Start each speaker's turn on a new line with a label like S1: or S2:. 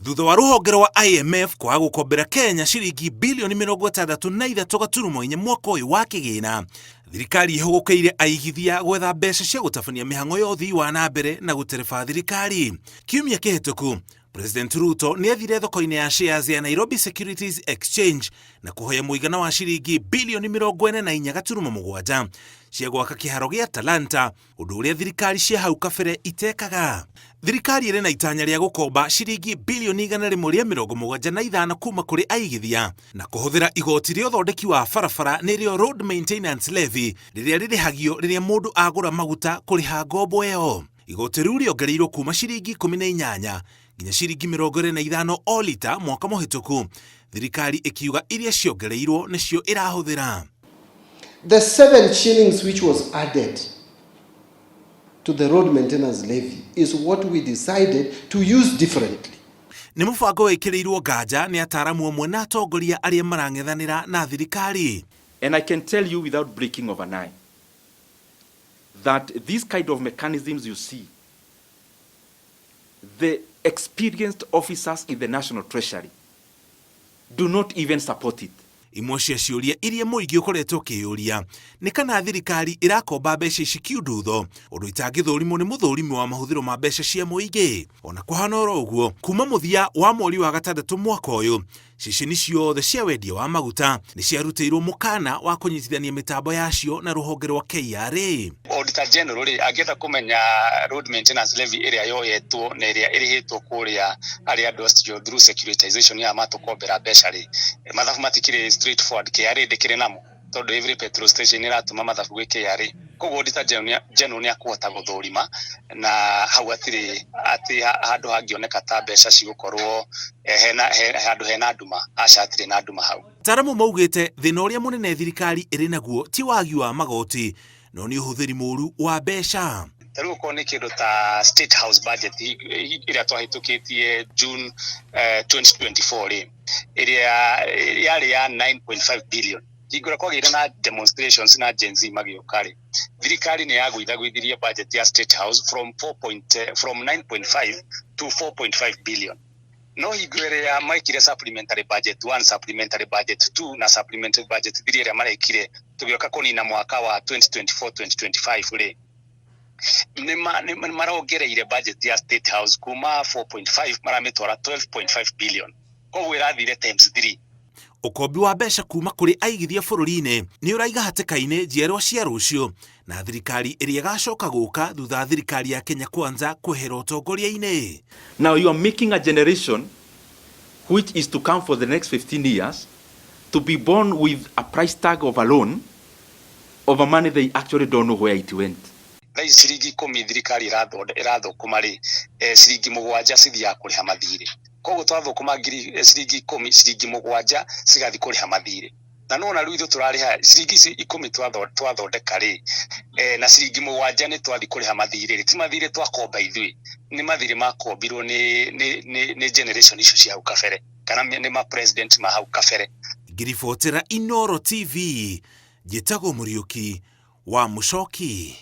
S1: Thutha wa rũhonge rwa IMF kwaga gũkombera Kenya ciringi bilioni 63.4 mwaka ũyũ wa kĩgĩna, thirikari ĩhũgũkĩire aigithia gwetha mbeca cia gũtabania mĩhang'o ya ũthii wa na mbere na gũtereba thirikari. Kiumia kĩhĩtũku, President Ruto nĩ athire thoko-inĩ ya shares ya Nairobi Securities Exchange na kũhoya mũigana wa ciringi bilioni 44.7 cia gwaka kĩharo gĩa Talanta, ũndũ ũrĩa thirikari cia hau kabere itekaga. Thirikari ĩrĩ na itanya rĩa gũkomba ciringi bilioni 175 kuma kũrĩ aigithia na kũhũthĩra igoti rĩa ũthondeki wa barabara nĩrĩo Road Maintenance Levy rĩrĩa rĩrĩhagio rĩrĩa mũndũ agũra maguta kũrĩha ngombo ĩyo. Igoti rĩu rĩongereirwo kuma ciringi 18 nginya ciringi 25 o lita mwaka mũhĩtũku, thirikari ĩkiuga iria ciongereirwo nĩcio ĩrahũthĩra.
S2: The 7 shillings which was added to the road maintenance levy is what we decided to use differently.
S1: Nĩ mũbango wĩkĩrĩirwo nganja nĩ ataaramu amwe na atongoria arĩa marang'ethanĩra na thirikari.
S3: And I can tell you without breaking of an eye that these kind of mechanisms you see, the experienced officers in the National Treasury do not even support it.
S1: Imwe cia ciũria iria mũingĩ ũkoretwo ũkĩyũria nĩ kana thirikari ĩrakomba mbeca ici kiundutho, ũndũ itangĩthũrimwo nĩ mũthũrimi wa mahũthĩro ma mbeca cia mũingĩ. Ona kũhana oro ũguo, kuma mũthia wa mweri wa gatandatũ mwaka ũyũ, ceceni ciothe cia wendia wa maguta nĩ ciarutĩirwo mũkana wa kũnyitithania mĩtambo yacio na rũhonge rwa KRA.
S4: Auditor General rĩ, angĩenda kũmenya road maintenance levy ĩrĩa yoyetwo na ĩrĩa ĩrĩhĩtwo kũrĩa harĩ andũ acio through securitization ya matũkombera mbeca rĩ, mathabu matikĩrĩ straightforward, KRA ndĩkĩrĩ namo tondũ every petrol station ĩratũma mathabu gwĩ KRA. Koguo Auditor General nĩ akũhota gũthũrima na hau hatirĩ atĩ handũ hangĩoneka ta mbeca cigũkorwo hena handũ hena nduma, aca hatirĩ na nduma hau.
S1: Ataaramu maugĩte thĩna ũrĩa mũnene thirikari ĩrĩ naguo ti wagi wa magoti no nĩ ũhũthĩri mũru wa mbeca.
S4: Ta rĩu okorwo nĩ kĩndũ ta State House budget ĩrĩa twahĩtũkĩtie June 2024 rĩ, ĩrĩa yarĩ ya 9.5 billion, hingo ĩrĩa kwagĩire na demonstrations na Gen Z magĩũka rĩ, thirikari nĩ yagũithagũithirie budget ya State House from 4 point, from 9.5 to 4.5 billion. No hingo ĩrĩa maikire supplementary budget 1, supplementary budget 2 na supplementary budget 3 ĩrĩa marekire tũgĩũka kũnina mwaka wa 2024 2025 rĩ, nĩ marongereire budget ya State House kuma 4.5 maramĩtwara 12.5 billion, koguo ĩrathire times 3.
S1: Ũkombi wa mbeca kuma kũrĩ aigithia bũrũri-inĩ nĩ ũraiga hatĩka-inĩ njiarwa cia rũciũ na thirikari ĩrĩa ĩgacoka gũka thutha wa thirikari ya Kenya Kwanza kwehera ũtongoria-inĩ.
S3: Now you are making a generation which is to come for the next 15 years to be born with a price tag of a loan of a money they actually don't know where it went.
S4: Thaa ici ciringi 10 thirikari ĩrathũkũma rĩ, ciringi 7 cithiaga kũrĩha mathirĩ. Koguo twathũkũma ngiri ciringi 10, ciringi 7 cigathiĩ kũrĩha mathirĩ. Na nona rĩu ithuĩ tũrarĩha ciringi ici 10 twathondeka rĩ, na ciringi 7 nĩ twathiĩ kũrĩha mathirĩ rĩ, ti mathirĩ twakomba ithuĩ, nĩ mathirĩ makombirwo nĩ generation icio cia hau kabere, kana nĩ ma president ma hau kabere.
S1: Ngĩribotera Inooro TV, njĩtagwo Mũriũki wa Mũcoki.